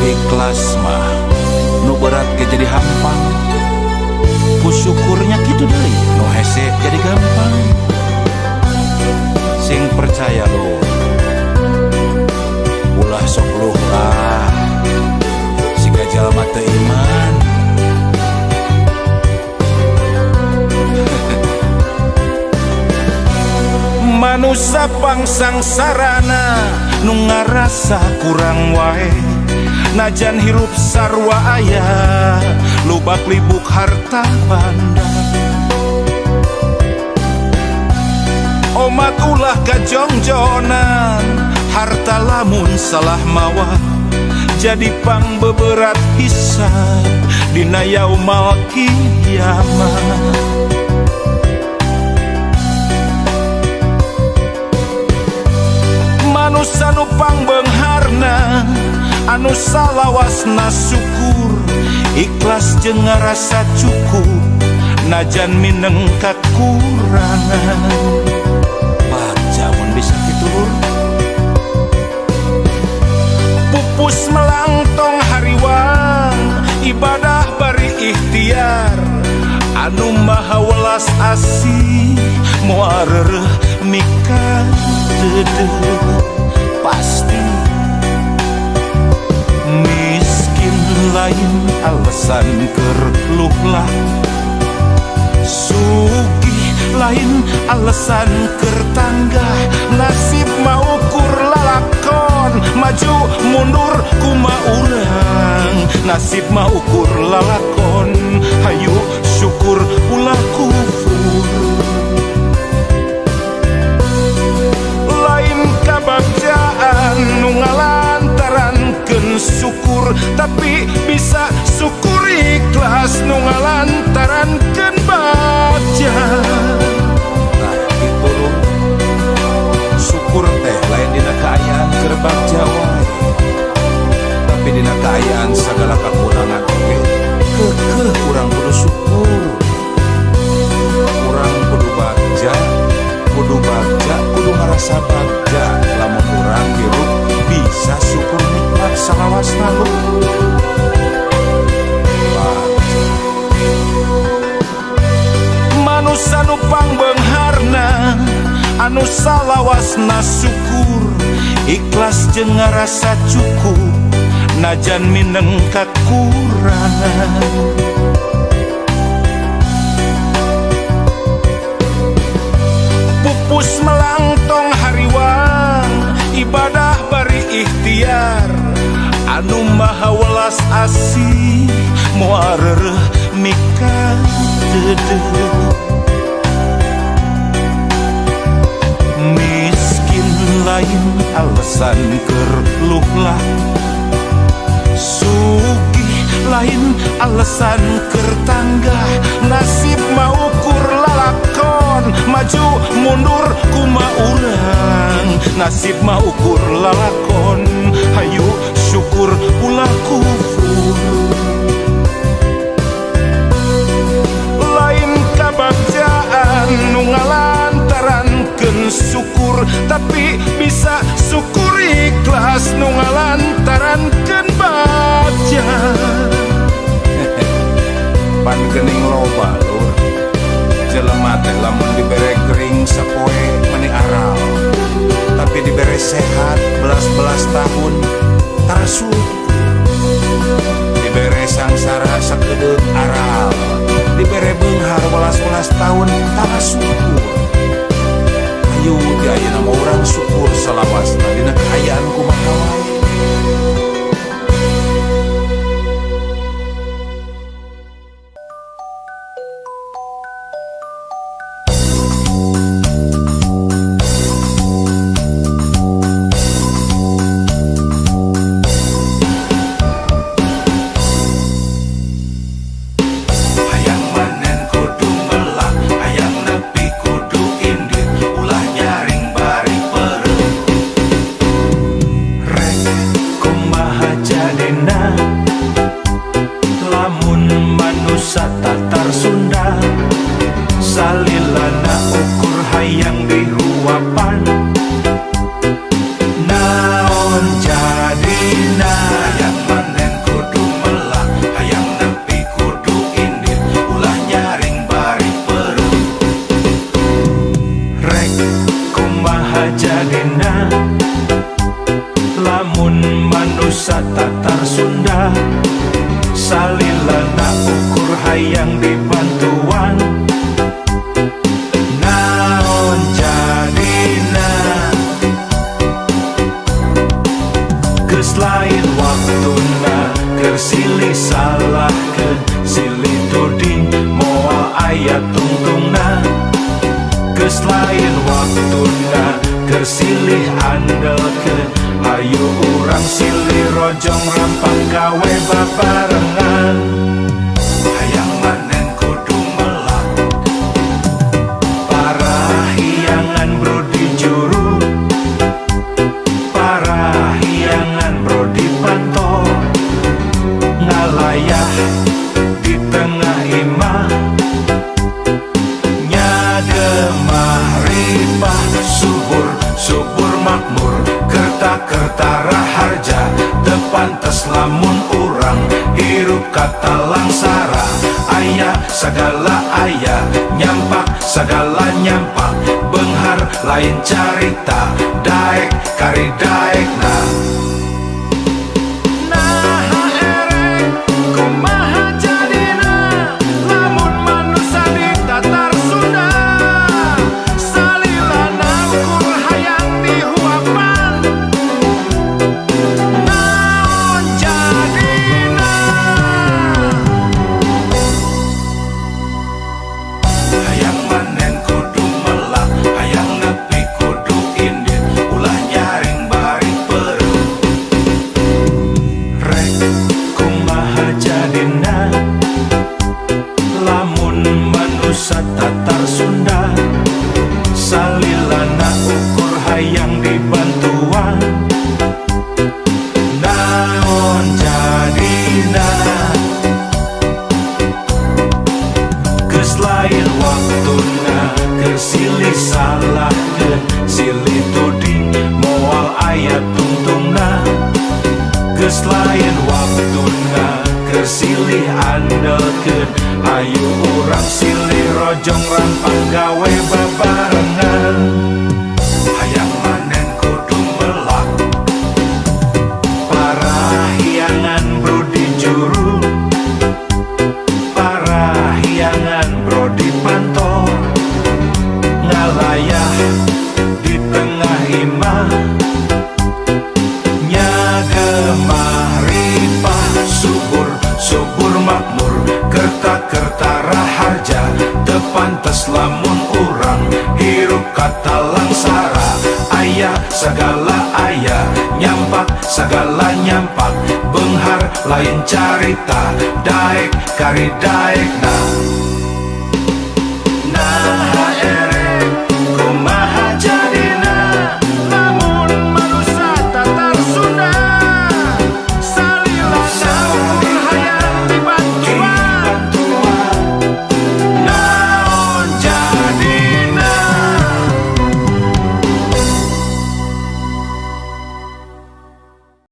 Ikhlas mah nu berat ge jadi hampang. Ku syukurnya kitu deui, nu hese jadi gampang. Sing percaya lur, ulah sok luh lah, siga jalma teu iman. Manusa pangsangsarana nu ngarasa kurang wae, najan hirup sarua aya lubak libuk harta banda. Omat ulah kajongjonan, harta lamun salah mawa jadi pang beberat hisab dina yaumal kiamah. Manusa nu pangbeungharna anu salawasna syukur, ikhlas jeung ngarasa cukup najan mineng kakurangan. Baca mun bisa kitu lur. Pupus melangtong hariwang, ibadah bari ikhtiar, anu maha welas asih moal reureuh mikadeudeuh. Pasti miskin lain alasan keur luhlah, sugih lain alasan keur tanggah. Nasib mah ukur lalakon, maju mundur kumaha urang. Nasib mah ukur lalakon, hayu syukur ulah kufur. Lain kabagjaan nu ngalantarankeun syukur, tapi bisa syukur ikhlas nu ngalantarankeun bagja. Nah kitu lur, syukur teh lain dina kaayaan keur bagja wae, tapi dina kaayaan sagala kakurangan oge keukeuh urang kudu syukur. Urang kudu bagja, kudu bagja, kudu ngarasa bagja lamun urang hirup bisa syukur nikmat salawasna lur. Bagja. Manusa nu pangbeungharna anu salawasna syukur, ikhlas jeung ngarasa cukup najan mineng kakurangan. Pupus melangtong hariwang, ibadah bari ikhtiar, anu maha welas asih moal reureuh mikadeudeuh. Miskin lain alasan keur luhlah, sugih lain alasan keur tanggah. Nasib mah ukur lalakon, maju mundur kumaha urang. Nasib mah ukur lalakon, hayu syukur ulah kufur. Lain kabagjaan nu ngalantarankeun syukur, tapi bisa syukur ikhlas nu ngalantarankeun bagja. Pan geuning loba lur, jelema teh lamun dibere gering sapoe meni aral, tapi dibere sehat belas-belas tahun tara syukur. Dibere sangsara sakedeuk aral, dibere beunghar welas-welas tahun tara syukur. Hayu di ayeuna mah urang syukur salawasna dina kaayaan kumaha wae. Hayang manen kudu melak, hayang nepi kudu indit, ulah nyaring bari peureum. jadina lamun manusa tatar Sunda salilana ukur hayang dibantuan naon jadina geus lain waktuna keur silih salahkeun silih tuding moal aya tungtungna geus lain waktuna keur silih andelkeun ayo urang silih rojong rampang gawe babarengan hayang manen kudu melak parahyangan bro di juru parahyangan bro di panto ngalayah di tengah imah nyagemah ripah subur subur makmur kerta-kerta raharja teu pantes lamun urang hirup kata langsara aya sagala aya nyampak sagala nyampak beunghar lain carita daek kari daekna. Naha erek kumaha jadina lamun manusa di tatar Sunda salilana ukur hayang dihuapan naon jadina hayang manen kudu melak hayang nepi kudu indit ulah nyaring bari peureum rek kumaha jadina lamun manusa tatar Sunda salilana ukur hayang dibantuan naon jadina geus lain waktuna keur silih salahkeun silih tuding moal aya tungtungna geus lain waktuna keur silih andelkeun ayo urang silih rojong rampang gawe babarengan hayang manen kudu melak parahyangan bro di juru parahyangan bro di panto ngalayah di tengah imah nyagemah ripah subur subur makmur kerta-kerta raharja teu pantes lamun urang hirup kata langsara aya sagala aya nyampak sagala nyampak beunghar lain carita daek kari daekna.